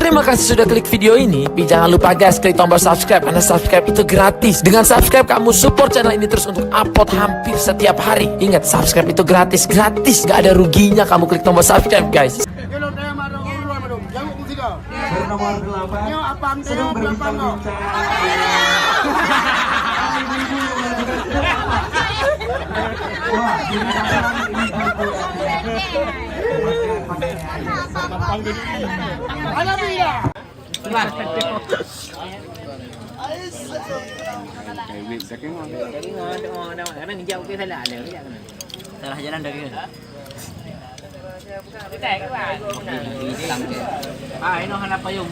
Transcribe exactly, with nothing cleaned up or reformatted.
Terima kasih sudah klik video ini. Tapi jangan lupa guys, klik tombol subscribe karena subscribe itu gratis. Dengan subscribe kamu support channel ini terus untuk upload hampir setiap hari. Ingat, subscribe itu gratis, gratis. Gak ada ruginya kamu klik tombol subscribe guys. Nomor delapan sedang berbincang-bincang. Wah, ini pasangan ini. Salah jalan dari. Ah, ini hana payung.